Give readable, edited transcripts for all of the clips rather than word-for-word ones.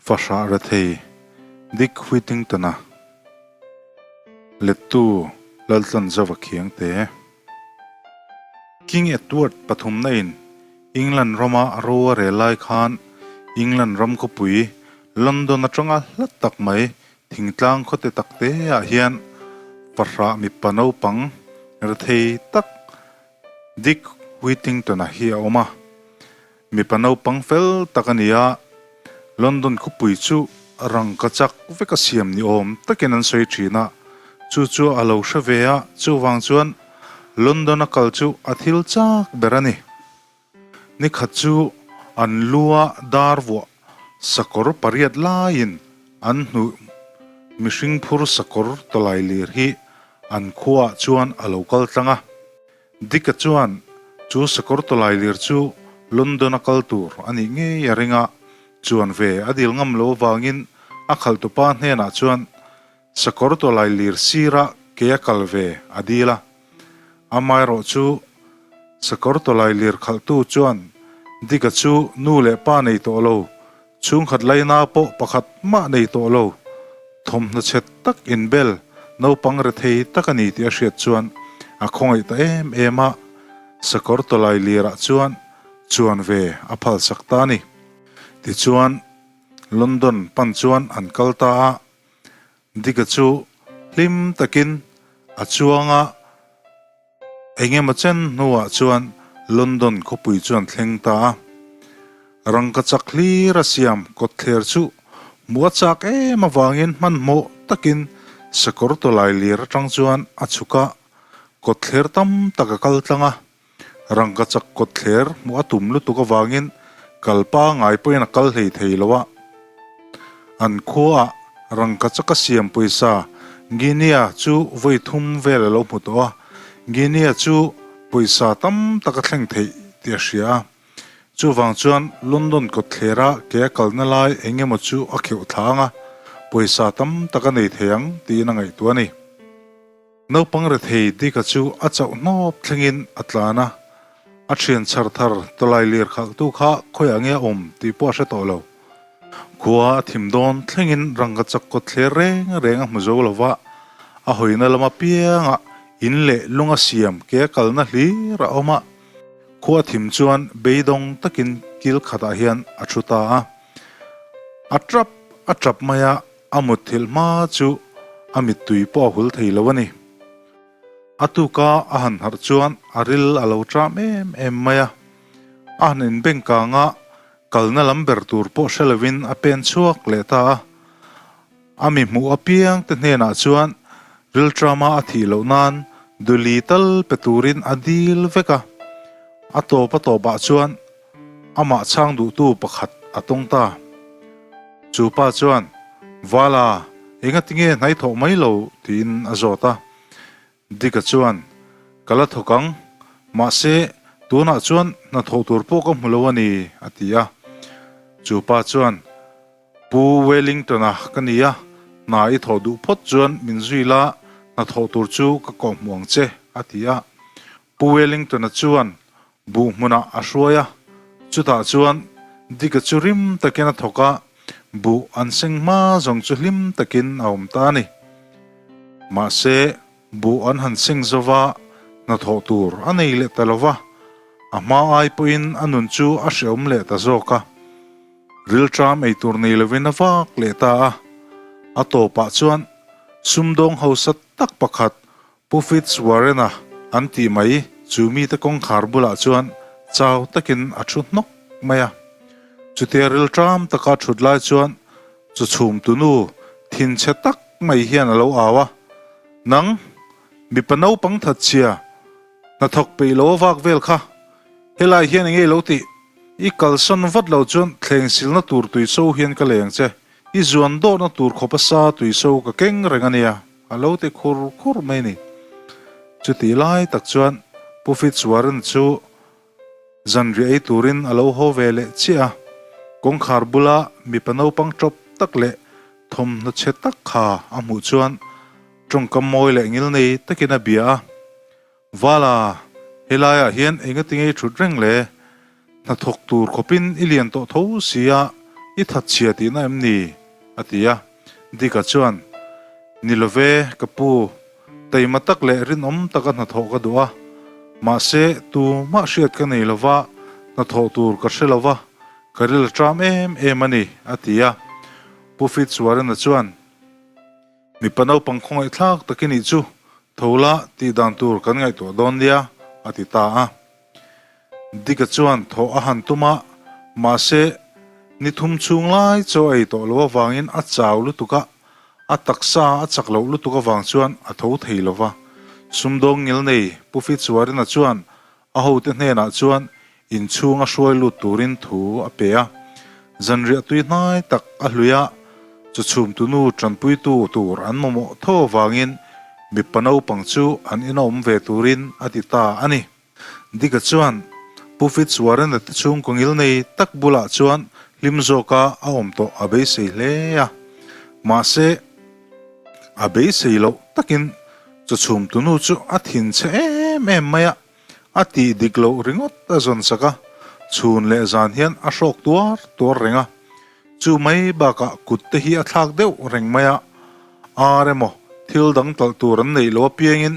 Fahrah rethei Dick Whittington-a lettu Laltlanzova Khiangte. King Edward pathumna in England rama ro a rel lai khan England ram khawpui London atanga hla tak mai thingtlang khawte tak te ah hian fahrah mipa naupang rethei tak Dick Whittington-a hi a awm a. Mipa naupang fel tak a ni a, London khawpui chu rangka chak vek a siam ni awm takin an sawi thin a, chu chu a lo hre ve a, chuvang chuan London a kal chu a thil chak ber a ni. Nikhat chu an lua dar vuah sakawr pariat laiin an hnuh mihring phur sakawr tawlai lir hi an khuaah chuan a lo kal tlang a. Dick-a chuan chu sakawr tawlai lir chu London-a kal tur a nih ngei a ring a, chuan ve a dil ngam lo avangin a khalhtupa hnenah chuan sakawr tawlai lir sira ke a kal ve a dil a. Amaherawh chu sakawr tawlai lir khalhtu chuan Dick-a chu nu leh pa nei tawh lo, chhungkhat laina pawh pakhat mah nei tawh lo, Thawmhnaw chhe tak inbel naupang rethei tak a ni tih a hriat chuan a khawngaih ta em em a, sakawr tawlai lirah chuan chuan ve a phal sak ta a ni. Tichuan, London pan chuan an kal ta a, Dick-a chu hlim takin a chuang a, Engemaw chen hnuah chuan London khawpui chuan thleng ta a. Rangkachak hlir a siam kawtthler chu hmuh a chak em avangin hmanhmawh takin sakawr tawlai lir atang chuan a chhuk a, kawtthler tam tak a kal tlang a. Rangkachak kawtthler hmuh a tum lutuk avangin kal pangai pawhin a kal hlei thei lo a. An khuaah rangkachak a siam pawisa Guinea chu vawi thum vel a lo hmu tawh a, Guinea chu pawisa tam tak a thleng theih tih a hria a. Chuvang chuan London kawtthlera ke a kalna lai eng emaw chu a kheuh thla ang a, pawisa tam tak a nei thei ang tiin a ngaihtuah a ni. Naupang rethei Dika chu a chauh hnawp thlengin a tlan a, a thian chhar thar tawlai lir khalhtu kha khawiah nge a awm tih pawh a hre tawh lo. Khua a thim dawn thlengin rangka chak kawt thler reng reng a hmu zo lo va, a hawina lama piangah in leh lung a siam ke a kalna hlir a awm a, khua a thim chuan beidawng takin kil khatah hian a thu ta a. A tap a tap mai a. A mutthilh hma chu a mittui pawh a hul thei lo a ni. A tuka a han harh chuan a ril a lo ṭam em em mai a. A han inbeng kang a, kalna lam ber tur pawh hre lovin a pen chhuak leh ta a. A mi hmuh apiang te hnenah chuan rilṭama a thih loh nan duli tal pe turin a dil vek a. A tawp a tawpah chuan Amah chhang duhtu pakhat a tawng ta. Chu pa chuan, Vala, engati nge hnai thawh mai lo? tiin a zawt a. Dika chuan, Ka la thawk ang, mahse, tunah chuan hna thawh tur pawh ka hmu lo a ni, a ti a. Chu pa chuan, Pu Wellington-a ka ni a, hna i thawh duh phawt chuan min zui la, hna thawh tur chu ka kawhhmuh ang che, a ti a. Pu Wellington-a chuan buh hmunah a hruai a, chutah chuan Dick-a chu rim takin a thawk a, buh an seng hma zawng chu hlim takin a awm ta a ni. Mahse, buh an han seng zo va, hnathawh tur a nei leh ta lo va, a hma ai pawhin a nun chu a hreawm leh ta zawk a. Rilṭam ei tur nei lovin a vak leh ta a, a tawpah chuan sumdawng hausa tak pakhat Pu Fitzwarren-a an tih mai chu mite kawngkhar bulah chuan chau takin a thu hnawk mai a. Chutia rilṭam taka thut lai chuan chu chhumtunu thinchhe tak mai hian a lo au a, Nang, mipa naupang thatchhia, hnathawk peih lo a vak vel kha, helai hian enge i lo tih? I kalsan vat lo chuan thleng silna tur tuiso hian ka leng che, i zuan dawhna tur khawpa sa tuiso ka keng reng a nia. A lo ti khur khur mai a ni. Chutih lai tak chuan Pu Fitzwarren chu zanriah ei turin a lo haw ve leh chiah a. Kawngkhar bula mipa naupang tawp tak leh thawmhnaw chhe tak kha a hmuh chuan tawngkam mawi leh ngilnei takin a bia a. Vala, helaiah hian engatinge i thut reng le? Hnathawk tur khawpin i lian tawh tho si a, I thatchhia tihna em ni? a ti a. Dick-a chuan, Ni lo ve, ka pu. Taima tak leh rinawm taka hnathawh ka duh a. Mahse, tumah hriat ka nei lo va, hnathawh tur ka hre lo va, ka ril a ṭam em em a ni, a ti a. Pu Fitzwarren-a chuan, Mipa naupang khawngaihthlak tak i nih chu, tho la tih dan tur kan ngaihtuah dawn nia, a ti ta a. Dika chuan thawh a han tum a, mahse, ni thum chhung lai chaw ei tawh loh avangin a chau lutuk a, a taksa a chak loh lutuk avang chuan a tho thei lo va. Sumdawng ngilnei Pu Fitzwarren-a chuan A hote hnenah chuan inchhunga hruai lut turin thu a pe a. Zanriah tui hnai tak a hlui a, chawchhumtunu tanpuitu tur an mamawh tho avangin mipa naupang chu an ina awm ve turin a ti ta a ni. Dika chuan Pu Fitzwarren-a te chhungkaw ngil nei tak bulah chuan hlim zawka a awm tawh a beisei hle a. Mahse, a beisei loh takin chawchhumtunu chu a thinchhe em em mai a. A tih dik loh ringawt a zawn sak a, chhun leh zan hian a hrawk tuar tuar reng a. Chu mai bakah kut te hi a thlak deuh reng mai a, ar emaw thil dang talh tur an neih loh apiangin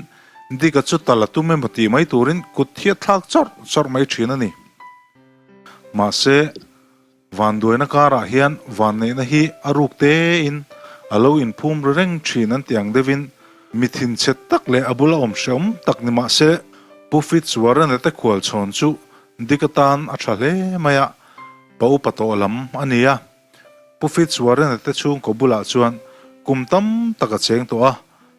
Dika chu tal a tum emaw tih mai turin kut hi a thlak chawrh chawrh mai thin a ni. Mahse. Vanduaina karah hian vanneihna hi a ruk tein a lo inphum ri reng thin an ti ang deuhin mi thinchhe tak leh a bula awm hrehawm tak ni mah se Pu Fitzwarren-a te khualchhawn chu dik atan a tha hle mai a, pa upa tawh lam a ni a. Pu Fitzwarren-a te chhungkaw bulah chuan kum tam tak a cheng tawh a,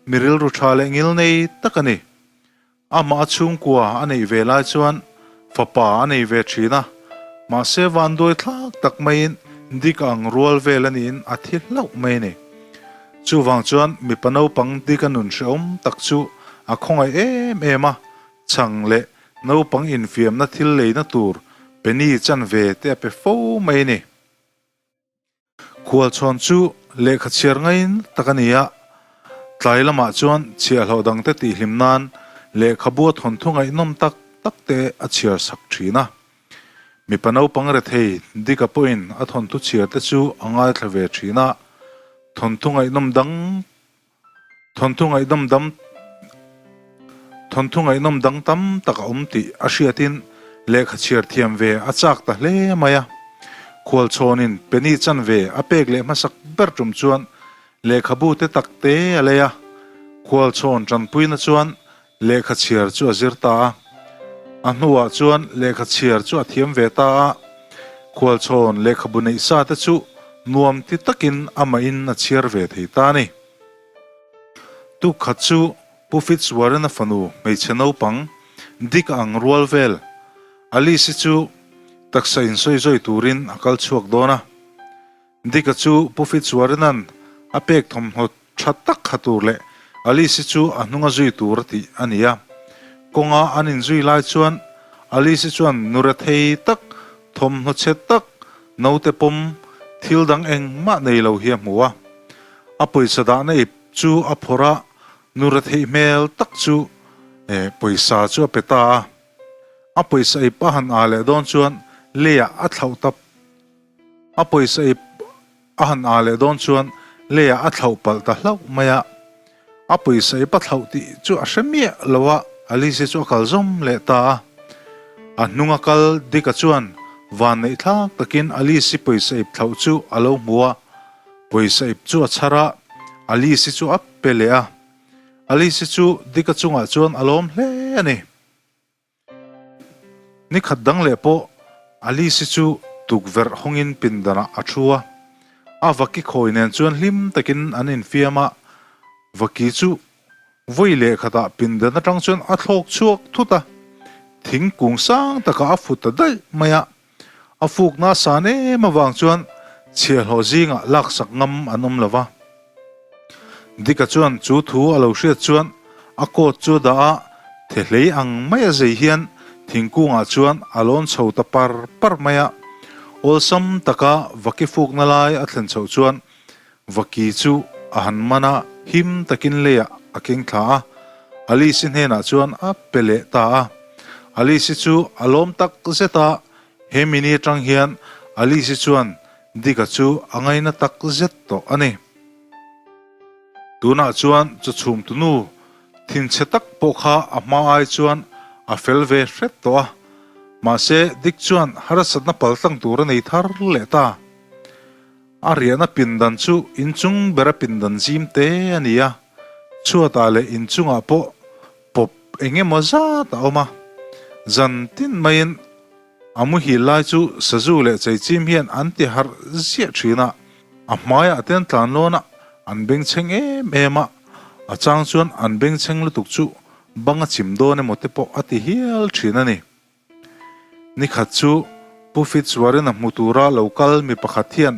mi rilru tha leh ngilnei tak a ni. Amah a chhungkua a neih ve lai chuan fapa a nei ve thin a, mahse vanduai thlak tak maiin Dick ang rual vel a niin a thi hlauh mai a ni. Chuvang chuan mipa naupang Dick a nun hrehawm tak chu a khawngaih em em a, chhang leh naupang infiamna thil leina tur penny chanve te a pe fo mai a ni. Khualchhawn chu lehkha chhiar ngaiin tak a ni a, tlai lamah chuan chhiahhlawh dangte tihhlim nan lehkhabu a thawnthu ngaihnawm tak tak te a chhiar sak thin a. Mipa naupang rethei Dika pawhin a thawnthu chhiar te chu a ngaithla ve thin a, thawnthu ngaihnawm dang Thawnthu ngaihnawm dam Thawnthu ngaihnawm dang tam tak a awm tih a hriatin lehkha chhiar thiam ve a chak ta hle mai a. Khualchhawnin Penny chanve a pek leh hmasak ber tum chuan lehkhabu te tak te a lei a. Khualchhawn tanpuina chuan Lehkha chhiar chu a zir ta a. A hnuah chuan lehkha chhiar chu a thiam ve ta a. Khualchhawn lehkhabu neih sa te chu nuam ti takin amahin a chhiar ve thei ta a ni. Tuk khat chu Pu Fitzwarren-a fanu hmeichhe naupang Dick ang rual vel Alice-i chu taksa insawizawi turin a kal chhuak dawn a. Dika chu Pu Fitzwarren-a'n a pek thawmhnaw tha tak kha tur leh Alice-i chu a hnunga zui tur a tih a ni a. Kawnga an inzui lai chuan Alice-i chuan nure thei tak, thawmhnaw chhe tak, naute pawm, thil dang engmah nei lo hi a hmu a. A pawisa dahna ip chu a phawrh a, nure theih hmel tak chu pawisa chu a pe ta a. A pawisa ip a han ah leh dawn chuan leiah a thlauh ta A pawisa ip a han ah leh dawn chuan leiah a thlauh palh ta hlauh mai a. A pawisa ip a thlauh tih chu a hre miah lo a, Alice chu a kal zawm leh ta a. A hnunga kal Dick-a chuan vanneih thlak takin Alice-i pawisa ip thlauh chu a lo hmu a. Pawisa ip chu a chhar a, Alice-i chu a pe leh a. Alice-i chu Dick-a chungah chuan a lawm hle a ni. Ni khat dang leh pawh Alice-i chu tukverh hawngin pindanah a thu a. A vaki khawi nen chuan hlim takin an infiam a, vaki chu vawi leh khatah pindan atang chuan a thlawk chhuak thut a, thingkung sang takah a fut ta daih mai a. A fukna san em avang chuan chhiahhlawh zingah laksak ngam an awm lo va. Dika chuan chu thu a lo hriat chuan a coat chu a dah a, thehlei ang mai a zei hian thingkungah chuan a lawn chho ta par par mai a. Awlsam taka vaki fukna lai a thlen chhoh chuan Vaki chu a han man a, him takin leiah a keng thla a, Alice-i hnenah chuan a pe leh ta a. Alice-i chu a lawm tak zet a, he mini atang hian Alice-i chuan. Dick-a chu a ngaina tak zet tawh a ni. Tunah chuan chawchhum tunu thinchhe tak pawh kha a hma ai chuan a fel ve hret tawh a, mahse Dick chuan harsatna paltlang tur a nei thar leh ta. A riahna pindan chu inchung bera pindan zim te a ni a, chhuatah leh inchungah pawh pawp eng emaw zat a awm a, zan tin maiin A muhil lai chu sazu leh cheichim hian an ti harh ziah thin a, a hmaiah te an tlan lawn a, an bengchheng em em a, a chang chuan an bengchheng lutuk chu bang a chim dawn emaw te pawh a ti hial thin a ni. Nikhat chu Pu Fitzwarren-a hmu tura lo kal mi pakhat hian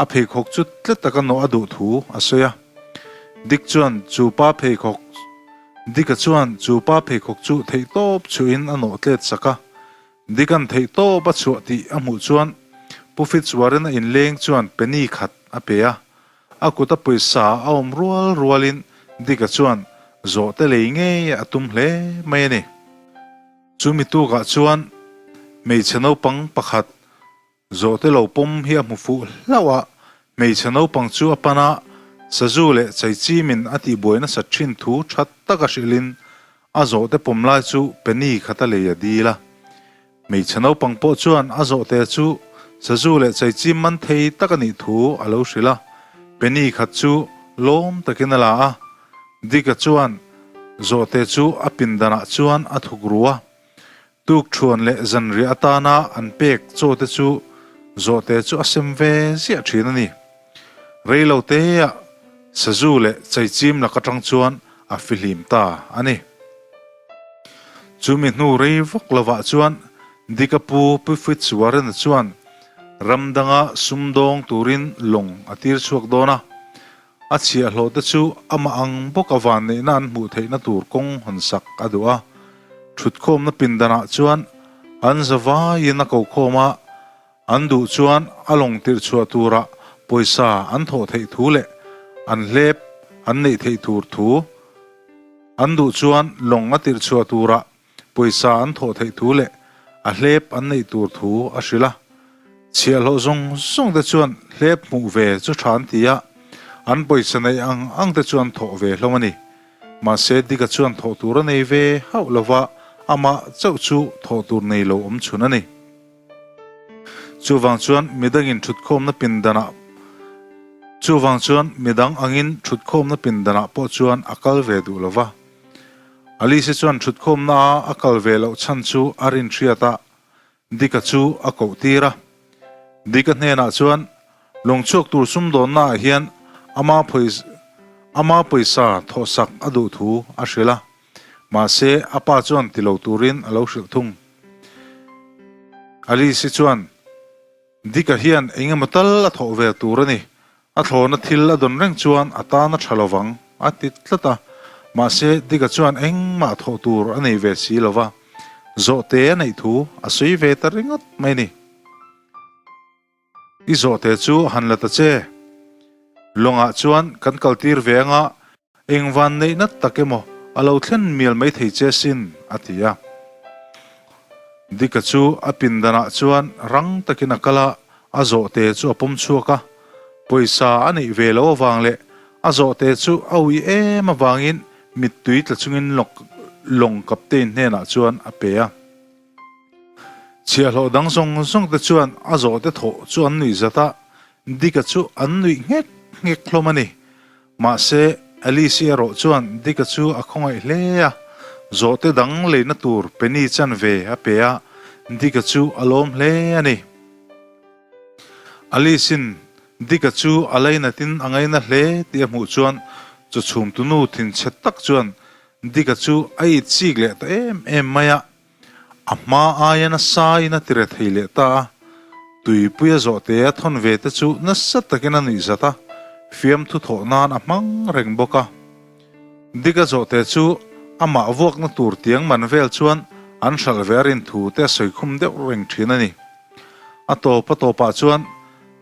a pheikhawk chu tlet taka nawh a duh thu a sawi a. Dick chuan chu pa pheikhawk Dick-a chuan chu pa pheikhawk chu theihtawp chhuahin a nawh tlet sak a. Dick-a'n theihtawp a chhuah tih a hmuh chuan Pu Fitzwarren-a inleng chuan penny khat a pe a. A kuta pawisa a awm rual rualin Dick-a chuan zawhte lei ngei a tum hle mai a ni. Chu mi tukah chuan hmeichhe naupang pakhat Zawhte lo pawm hi a hmu fuh hlauh a, hmeichhe naupang chu a pan a, sazu leh chaichimin a tihbuai nasat thin thu tha taka hrilhin a zawhte pawm lai chu penny khat a lei a dil a. Hmeichhe naupang pawh chuan a zawhte chu sazu leh chaichim man thei tak a nih thu a lo hrilh a, penny khat chu lawm takin a la a. Dick-a chuan zawhte chu a pindanah chuan a thuk ru a. Tukṭhuan leh zanriah atana an pek chaw te chu zawhte chu a sem ve ziah ṭhin a ni. Reilo teah sazu leh chaichim lak aṭang chuan a fihlim ta a ni. Chumi hnu rei vak lovah chuan Dika pu Pu Fitzwarren-a chuan ram danga sumdawng turin lawng a tir chhuak dawn a. A chhiahhlawh te chu amah ang bawka vanneihna an hmuh theihna tur kawng hawn sak a duh a. Thutkhawmna pindanah chuan an zavaiin a kokhawm a, an duh chuan a lawng tirh chhuah turah pawisa an thawh theih thu leh an hlep an neih theih tur thu an duh chuan lawng a tirh chhuah turah Pawisa an thawh theih thu leh a hlep an neih tur thu a hrilh a. Chhiahhlawh zawng zawng te chuan hlep hmuh ve chu tha an ti a, an pawisa neih ang ang te chu an thawh ve hlawm a ni. Mahse Dika chuan thawh tur a nei ve hauh lova, amah chauh chu thawh tur nei lo awm chhun a ni. Chuvang chuan midangin thutkhawmna pindanah Chuvang chuan midang angin thutkhawmna pindanah pawh chuan a kal ve duh lova. Alice chuan thutkhawmna a a kal ve loh chhan chu a rin hriat a, Dick-a chu a koh tir a. Dick-a hnenah chuan lawngchhuak tur sumdawnna ah hian ama ama pawisa thawhsak a duh thu a hrilh a, mahse a pa chuan ti lo turin a lo hrilh thung. Alice chuan. Dika hian eng emaw tal a thawh ve tur a ni. A thlawhna thil a dawn reng chuan a tan a tha lo vang, a ti tlat a. Mahse, Dika chuan engmah thawh tur a nei ve si lo va, zawhte a neih thu a sawi ve ta ringawt mai a ni. I zawhte chu han la ta che. Lawngah chuan kan kaltir ve anga Engvan neihna tak emaw a lo thlen mial mai thei che sin, a ti a. Dika chu a pindanah chuan rang takin a kal a, a zawhte chu a pawm chhuak a. Pawisa a neih ve loh avang leh a zawhte chu a ui em avangin mittui tla chungin lawng captain hnenah chuan a pe a. Chhiahhlawh dang zawng zawng te chuan a zawhte thawh chu an nuih zat a, Dika chu an nuih nghek nghek hlawm a ni. Mahse, Alice-i erawh chuan Dick-a chu a khawngaih hle a, zawhte dang leina tur penny chanve a pe a, Dick-a chu a lawm hle a ni. Alice-in Dick-a chu a lainatin a ngaina hle tih a hmuh chuan chawchhumtunu thinchhe tak chuan Dick-a chu a itchik leh ta em em mai a. A hma aia nasa in a tire thei leh ta a, tuipuia zawhte a thawn ve te chu nasa takin a nuih zat a, fiamthu thawh nan a hmang reng bawk a. Dika zawhte chu amah vuakna tur tiang man vel chuan an hralh ve a rin thu te a sawi khum deuh reng thin a ni. A tawp a tawpah chuan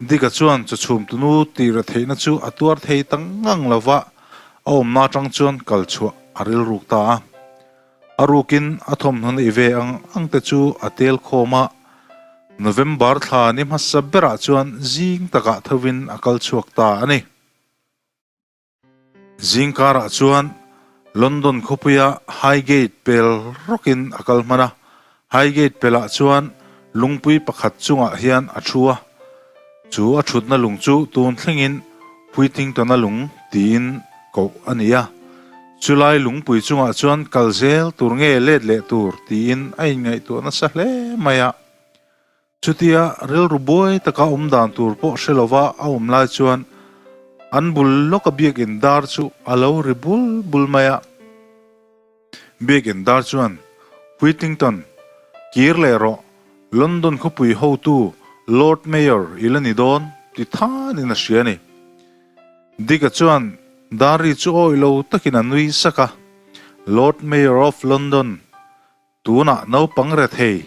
Dika chuan chawchhumtunu tire theihna chu a tuar thei ta ngang lova, a awmna atang chuan kal chhuah a rilruk ta a. A rukin a thawmhnaw neih ve ang ang te chu a tel khawm a. November thla ni hmasa berah chuan zing takah thovin a kal chhuak ta a ni. Zing karah chuan London khawpuia Highgate pel rawkin a kal hman a, Highgate pelah chuan lungpui pakhat chungah hian a thu a, chu a thutna lung chu tun thlengin Whittington-a lung tiin koh a ni a. Chulai lungpui chungah chuan kal zel tur nge let leh tur tiin a inngaihtuah nasa hle mai a. Chutia rilru buai taka awm dan tur pawh hre lova a awm lai chuan an bul lawka biakinn dar chu a lo ri bul bul mai a. Biakinn dar chuan, Whittington, kir leh rawh, London khawpui hotu Lord Mayor i la ni dawn, ti thanin a hria a ni. Dick-a chuan dar ri chu awih lo takin a nui sak a, Lord Mayor of London, Tunah naupang rethei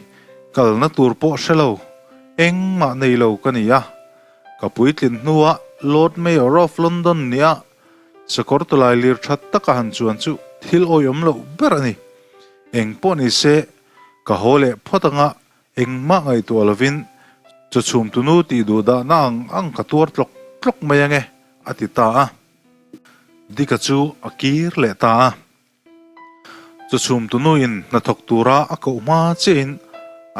kalna tur pawh hre lo, engmah nei lo ka ni a. Ka puitlin hnuah Lord Mayor of London nia sakawr tawlai lir tha taka han chuan chu thil awihawm loh ber a ni. Eng pawh ni se, ka haw leh phawt anga engmah ngaihtuah lovin chawchhum tunu tih duh dahna ang ang ka tuar tlawk tlawk mai ange, a ti ta a. Dika chu a kir leh ta a. Chawchhum tunuin hnathawk tura a koh hma chiahin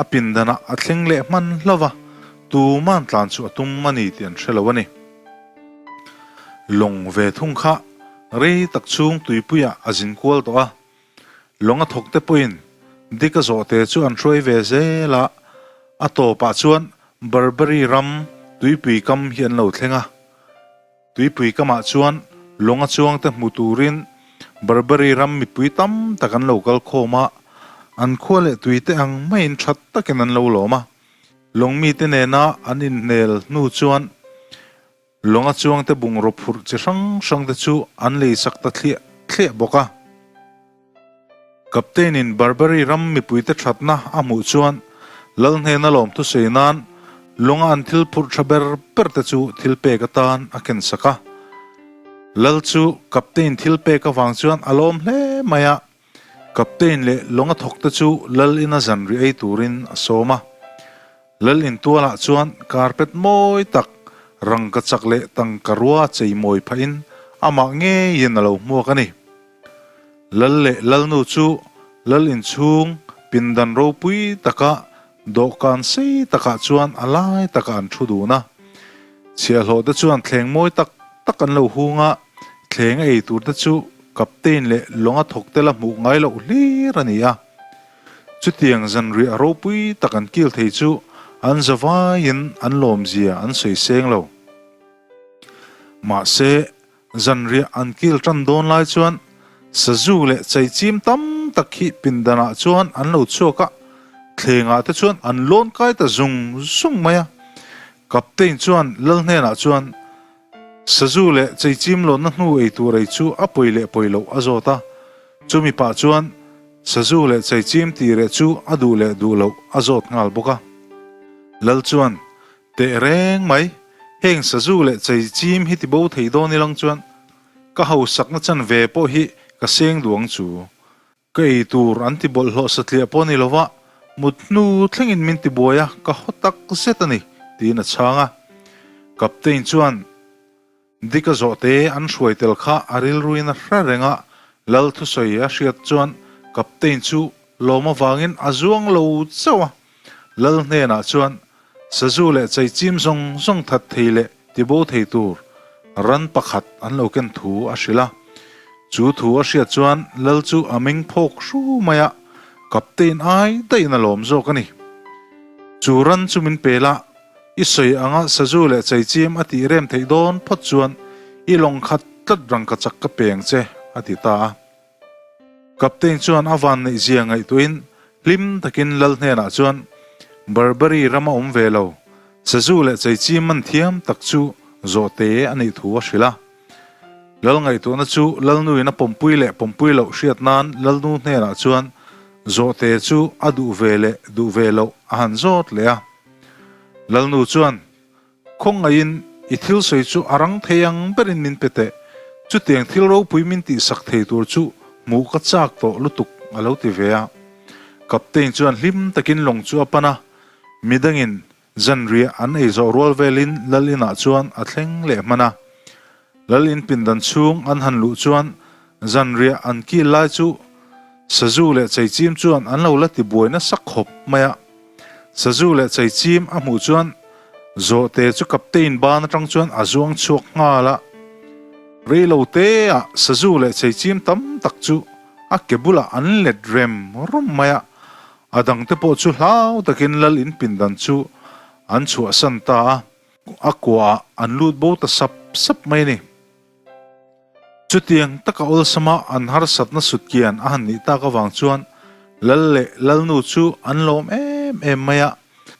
a pindanah a thleng leh hman hlauh a, tuman tlan chu a tum a ni tih an hre lo a ni. Lawng ve thung kha rei tak chhung tuipuiah a zin kual tawh a, lawng a thawk te pawhin dik a zawhte chu an hruai ve zel a, a tawpah chuan Barbary ram tuipui kam hi an lo thleng a. Tuipui kamah chuan lawnga chuangte hmu turin Barbary ram mipui tam tak an lo kal khawm a, an khua leh tuite ang maiin tha takin an lo lawm a. Lawng mite nena an inhnel hnu chuan lawnga chuangte bungraw phurh chi hrang hrangte chu an leisak ta thliah thliah bawk a. Captain in Barbary ram mipuite thatna a hmuh chuan Lal hnena lawm thusawi nan lawnga an thil phurh tha ber ber te chu thil pek atan a ken sak a. Lal chu Captain thil pek avang chuan a lawm hle mai a, Captain leh lawnga thawk te chu Lal ina zanri ei turin a sawm a. Lal intualah chuan carpet mawi tak, rangka chak leh tangka rua chei mawi phahin amah ngeiin a lo hmuak a ni. Lal leh Lalnu chu Lal inchhung pindan ropui taka dawhkan sei takah chuan a lai takah an thu dun a. Chhiahhlawh te chuan thleng mawi tak tak an lo hung a, thleng a ei tur te chu Captain leh lawnga thawk te la hmuh ngai loh hlir a ni a. Chutiang zanriah ropui tak an kil thei chu an zavaiin an lawmzia an sawi seng lo. Mahse, Zanriah an kil tan dawn lai chuan sazu leh chaichim tam tak hi pindanah chuan an lo chhuak a, thlengah te chuan an lawn kai ta zung zung mai a. Captain chuan lal hnenah chuan sazu leh chaichim lawnna hnu ei tur ei chu a pawi leh pawi loh a zawt a, chumi pah chuan sazu leh chaichim tih reh chu a duh leh duh loh a zawt nghal bawk a. Lal chuan Teh reng mai, heng sazu leh chei chim hi tibo thei dawn ilang chuan ka hausakna chan ve pawh hi ka seng duh ang chu. Ka ei tur an ti bawlhhlawh satliah pawh ni lova mut hnu thlengin min tibuai a, ka haw tak zet a ni, tiin a chhang a. Captain chuan. Dika zawhte an hruai tel kha a rilruin a hre reng a, Lal thusawi a hriat chuan Captain chu lawm avangin a zuang lo chauh a. Lal hnenah chuan sazu leh chaichim zawng zawng that thei leh tibo thei tur ran pakhat an lo ken thu a hrilh a. Chu thu a hriat chuan Lal chu a meng phawk hru mai a, Captain ai daihin a lawm zawk a ni. Chu ran chu min pel a, I sawi anga sazu leh chaichim a tih rem theih dawn phawt chuan i lawng khat tlat rangka chak ka peng che, a ti ta a. Captain chuan a van neih zia ngaihtuahin hlim takin lal hnenah chuan Barbary rama awm ve lo, sazu leh chaichim man thiam tak chu zawhte a nih thu a hrilh a. Lal ngaihtuahna chu Lalnuin a pawmpui leh pawmpui loh hriat nan Lalnu hnenah chuan zawhte chu a duh ve leh duh ve loh a han zawt leh a. Lalnu chuan, Khawngaihin i thil sawi chu a rang thei ang berin min pe teh, chutiang thil ropui min tihsak thei tur chu hmuh ka chak tawh lutuk a lo ti ve a. Captain chuan hlim takin lawng chu a pan a. Midangin zanriah an ei zawh rual velin Lal inah chuan a thleng leh hman a. Lal in pindan chhung an han luh chuan zanriah an kil lai chu sazu leh cheichim chuan an lo la ti buai nasa khawp mai a. Sazu leh cheichim a hmuh chuan zawhte chu Captain ban atang chuan a zuang chhuak nghal a. Reilo teah sazu leh cheichim tam tak chu a ke bulah an let rem rum mai a. A dangte pawh chu hlau takin lal in pindan chu an chhuahsan ta a, a kuaah an lut bo ta sap sap mai a ni. Chutiang taka awlsama an harsatna sutkian a han nih tak avang chuan lal leh lalnu chu an lawm em em mai a,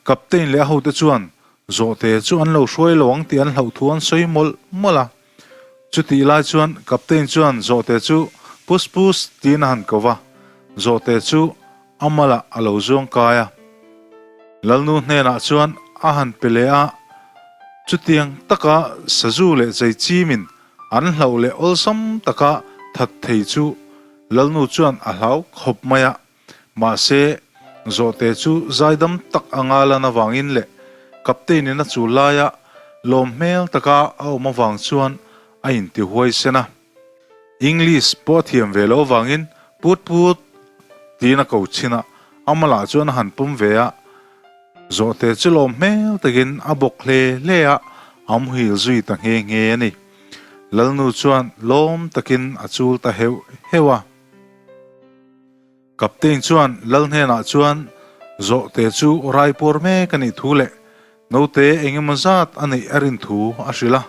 Captain leh a hote chuan zawhte chu an lo hruai lo ang tih an hlauh thu an sawi mawlh mawlh a. Chutih lai chuan Captain chuan zawhte chu Pus pus tiin a han ko va, zawhte chu a malah a lo zuang kai a. Lalnu hnenah chuan a han pe leh a, chutiang taka sazu leh cheichimin an hlauh leh awlsam taka that thei chu Lalnu chuan a hlau khawp mai a. Mahse, zawhte chu zaidam tak anga lan avangin leh Captain in a chul laia lawm hmel taka a awm avang chuan a inti huaisen a. English pawh a thiam ve loh avangin put put tiin a ko chhin a, amalah chuan a han pawm ve a. Zawhte chu lawm hmel takin a bawk hle hle a, a muhil zui ta nghe nghe a ni. Lalnu chuan lawm takin a chul ta heuh heuh a. Captain chuan lal hnenah chuan zawhte chu raipuar mek a nih thu leh naute eng emaw zat a neih a rin thu a hrilh a.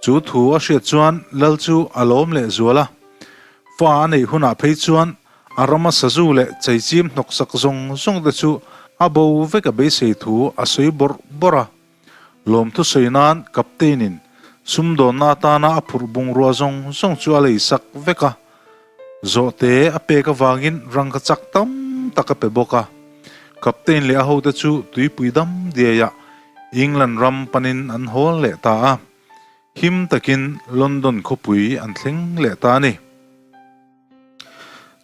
Chu thu a hriat chuan lal chu a lawm leh zual a. Fa a neih hunah phei chuan a rama sazu leh cheichim hnawksak zawng zawng te chu a bo vek a beisei thu a sawi bawrh bawrh a. Lawmthu sawi nan Captain-in sumdawnna atana a phurh bungrua zawng zawng chu a lei sak vek a. Zawhte a pek avangin rangka chak tam tak a pe bawk a. Captain leh a hote chu tuipui dam diaiah England ram panin an hawl leh ta a. Him takin London khawpui an thleng leh ta a ni.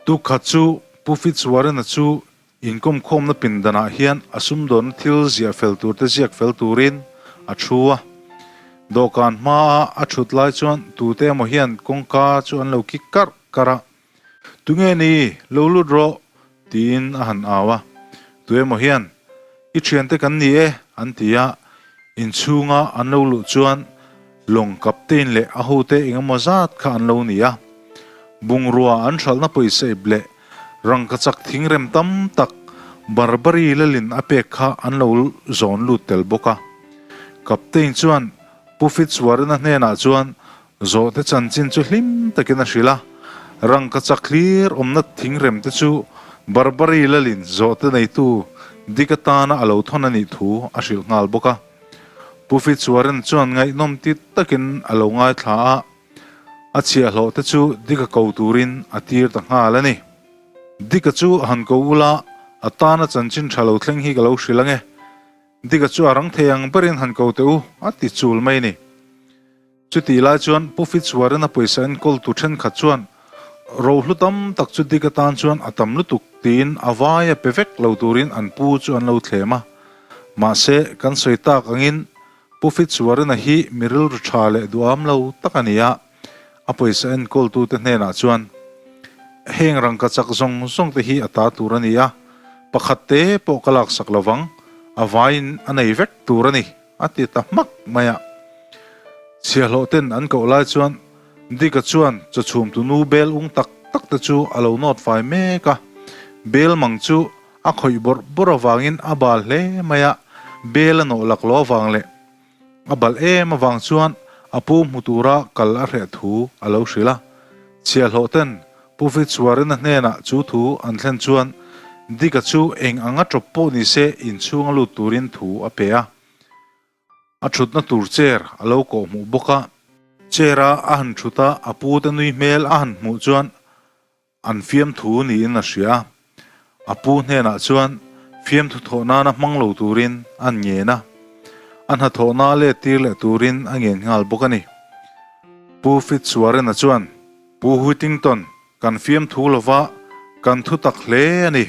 Tukkhat chu Pu Fitzwarren-a chu Inkawmkhawmna pindanah hian a sumdawnna thil ziah fel turte ziak fel turin a thu a. Dawhkan hmaa a thut lai chuan tute emaw hian kawngka chu an lo kik karh karh a. Tunge ni? Lo lut rawh! tiin a han au a. Tu emaw hian, I thiante kan ni e, an ti a. Inchhunga an lo luh chuan lawng captain leh a hote engemaw zat kha an lo ni a. Bungrua an hralhna pawisa ip leh Rangkachak thingrem tam tak Barbary lalin a pek kha an lo zawn lut tel bawk a. Captain chuan Pu Fitzwarren-a hnenah chuan zawhte chanchin chu hlim takin a hrilh a. Rangkachak hlir awmna thingrem te chu Barbary lalin zawhte neitu dik atana a lo thawn a nih thu a hrilh nghal bawk a. Pu Fitzwarren chuan ngaihnawm ti takin a lo ngaithla a. A chhiahhlawh te chu Dika ko turin a tir ta nghal a ni. Dika chu a han ko ula, a tana chanchin tha lo thleng hi ka lo hrilh ange. Dika chu a rang thei ang berin han ko teh u, a ti chul mai a ni. Chutih lai chuan Pu Fitzwarren-a pawisa enkawl tu thenkhat chuan rohlu tam tak chu Dika tan chuan a tam lutuk tiin a vaia pe vek lo turin an pu chu an lo thlem a. Mahse, kan sawi tak angin Pu Fitzwarren-a hi mi rilru tha leh duham lo tak a ni a, a pawisa enkawltute hnenah chuan, Heng rangka chak zawng zawng te hi a ta tur a ni a, pakhat te pawh ka laksak lo vang, a vaiin a nei vek tur a ni, a ti ta hmak mai a. Chhiahhlawh ten an koh lai chuan Dick-a chuan chawchhumtu nu bel ung tak tak te chu a lo nawt fai mek a, bel mang chu A khawih bawrh bawrh avangin a bal hle mai a, bel a nawh lak lo avang leh a balh em avang chuan a pu hmu tura kal a hreh thu a lo hrilh a. Chhiahhlawh ten Pu Fitzwarren-a hnenah chu thu an thlen chuan Dick-a chu eng anga ṭawp pawh ni se inchhunga lut turin thu a pe a. A ṭhutna tur chair a lo kawh hmuh bawk a. Chair-a a han ṭhut a, a pute nui hmel a han hmuh chuan An fiamthu niin a hria a, a pu hnenah chuan fiamthu thawh nana hmang lo turin an ngen a, a hnathawhna let tir leh turin a ngen nghal bawk a ni. Pu Fitzwarren-a chuan, Pu Whittington, kan fiamthu lova kan thu tak hle a ni.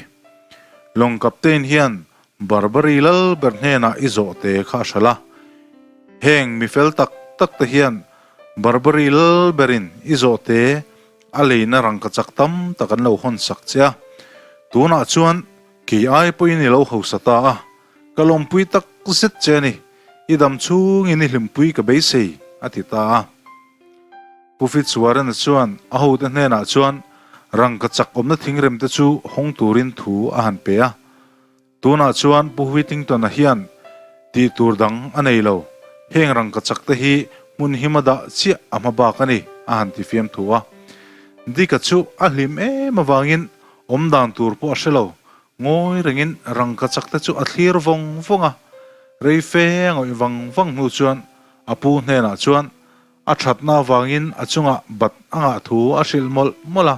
Lawng captain hian. Barbary lal ber hnenah i zawhte kha a hralh a. Heng mi fel tak tak te hian Barbary lal berin i zawhte a leina rangkachak tam tak an lo hawn sak che a. Tunah chuan kei ai pawhin i lo hausa ta a, ka lawmpui tak zet che a ni, i dam chhungin i hlimpui ka beisei, a ti ta a. Pu Fitzwarren-a chuan a hote hnenah chuan rangkachak awmna thingremte chu hawng turin thu a han pe a. Tunah chuan Pu Whittington-a hian tih tur dang a nei lo, heng rangkachak te hi hmun hima dah chiah a hma bak a ni, a han ti fiam thu a. Dick-a chu a hlim em avangin awm dan tur pawh a hre lo, ngawi rengin rangkachak te chu a thlir vawng vawng a. Rei fe a ngawih vang vang hnu chuan a pu hnenah chuan A thatna avangin a chungah bat a ngah thu a hrilh mawlh mawlh a,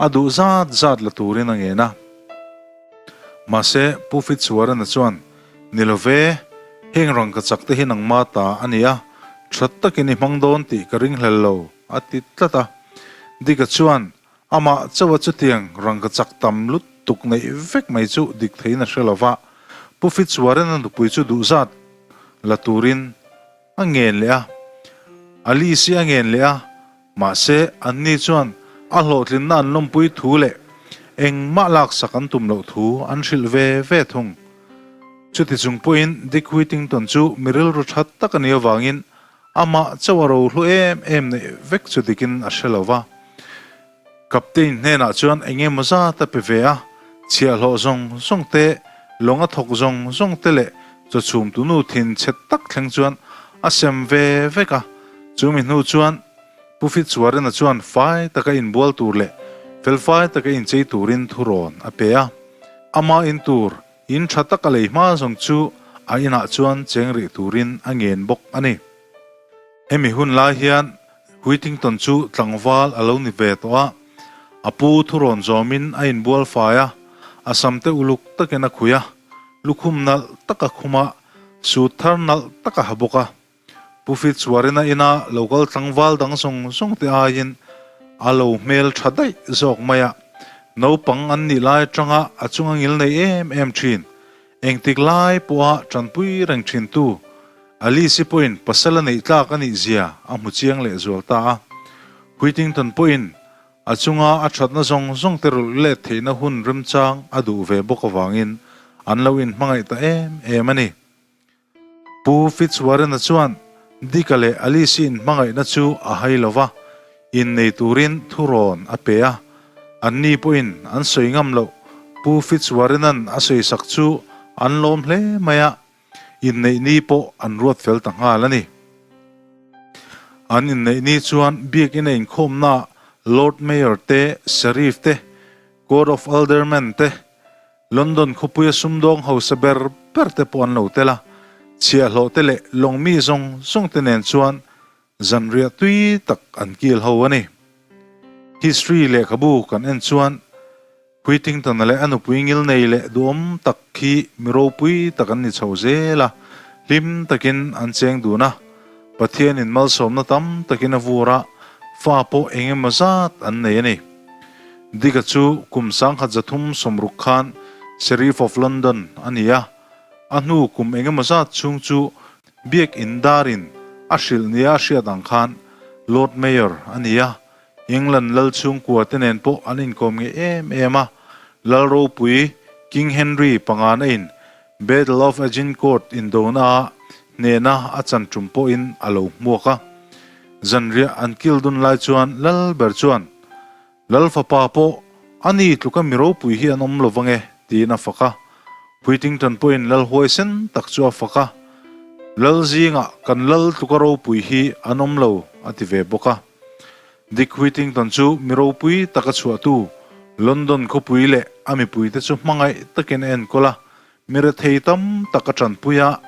a duh zat zat la turin a ngen a. Mahse, Pu Fitzwarren-a chuan, Ni lo ve, heng rangkachak te hi nangma ta a ni a, tha takin i hmang dawn tih ka ringhlel lo, a ti tlat a. Dick-a chuan, Amah chauha chutiang rangkachak tam lutuk neih vek mai chu dik theiin a hre lo va, Pu Fitzwarren-a nupui chu duh zat la turin A ngen leh a, Alice-i a ngen leh a, mahse anni chuan a hlawhtlinna an lawmpui thu leh engmah laksak an tum loh thu an hrilh ve ve thung. Chuti chung pawhin Dick Whittington chu mi rilru tha tak a nih avangin amah chauh a rohlu em em neih vek chu dikin a hre lo va. Captain hnenah chuan eng emaw zat a pe ve a, chhiahhlawh zawng zawng te, lawng a thawk zawng zawng te leh chawchhum tunu thin chhe tak thleng chuan a sem ve vek a. Chu mi hnu chuan Pu Fitzwarren-a chuan fai taka inbual tur leh felfai taka inchei turin thurawn a pe a. Ama in tur in tha taka lei hma zawng chu a inah chuan cheng rih turin a ngen bawk a ni. Hemi hun lai hian Whittington chu tlangval a lo ni ve tawh a, a pu thurawn zawmin a inbual fai a, a sam te uluk takin a khuih a, lukhum nalh tak a khum a, suit thar nalh tak a ha bawk a. Pu Fitzwarren-a ina lo kal tlangval dang zawng zawng te aiin a lo hmel tha daih zawk mai a, naupang an nih lai atanga a chunga ngil nei em em thin. Engtik lai pawha tanpui reng thintu Alice-i pawhin pasal a neih tlak a nih zia a hmu chiang leh zual ta a. Whittington pawhin a chunga a thatna zawng zawng te rulh let theihna hun remchang a duh ve bawk avangin an lo inhmangaih ta em em a ni. Pu Fitzwarren-a chuan Dick-a leh Alice-i inhmangaihna chu a hai lo va, innei turin thurawn a pe a. Anni pawhin an sawi ngam loh. Pu Fitzwarren-a'n a sawisak chu an lawm hle mai a. Inneih ni pawh an ruat fel ta nghal a ni. An inneih ni chuan biakinn a inkhawmnaah Lord Mayor te, Sheriff te, Court of Aldermen te, London khawpuia sumdawng hausa ber ber te pawh an lo tel a, chhiahhlawh te leh lawng mi zawng zawng te nen chuan zanriah tui tak an kil ho a ni. History lehkhabu kan en chuan Whittington-a leh a nupui ngilnei leh duhawm tak khi mi ropui tak an ni chho zel a, hlim takin an cheng dun a. Pathianin malsawmna tam takin a vur a, fa pawh eng emaw zat an nei a ni. Dick-a chu kum 1360 khan Sheriff of London a ni a, a hnu kum eng emaw zat chhung chu Biak In darin a hrilh nia a hriat ang khan Lord Mayor a ni a, England lal chhungkua te nen pawh an inkawm ngei em em a, Lal ropui King Henry pangana in Battle of Agincourt indona ah hnehna a chan tum pawhin a lo hmuak a. Zanriah an kil dun lai chuan lal ber chuan, Lal fapa pawh a ni tluka mi ropui hi an awm lo vang e, tiin a fak a. Whittington pawhin lal huaisen tak chu a fak a, Lal zingah kan lal tluka ropui hi an awm lo, a ti ve bawk a. Dick Whittington chu mi ropui taka chhuahtu London khawpui leh a mipuite chu hmangaih takin a enkawl a, mi rethei tam tak a tanpui a,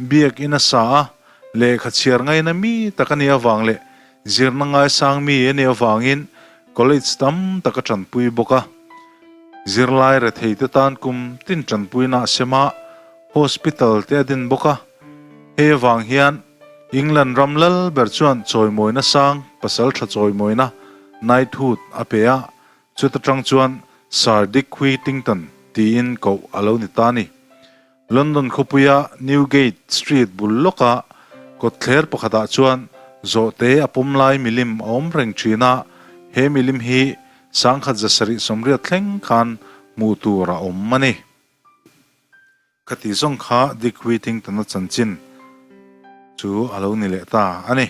biak in a sa a, lehkha chhiar ngaina mi tak a nih avang leh zirna ngaisang mi a nih avangin college tam tak a tanpui bawk a. Zirlai retheite tan kum tin tanpuina a sem a, hospital te a din bawk a. Hei avang hian England ram lal ber chuan chawimawina sang, pasal tha chawimawina, knighthood, a pe a, chuta tang chuan Sir Dick Whittington tiin koh a lo ni ta a ni. London khawpuia Newgate Street bul lawka kawtthler pakhatah chuan zawhte a pawm lai milim a awm reng thin a, he milim hi 1780 thleng khan hmuh tur a awm a ni. Khati zawng kha Dick Whittington-a chanchin chu a lo ni leh ta a ni.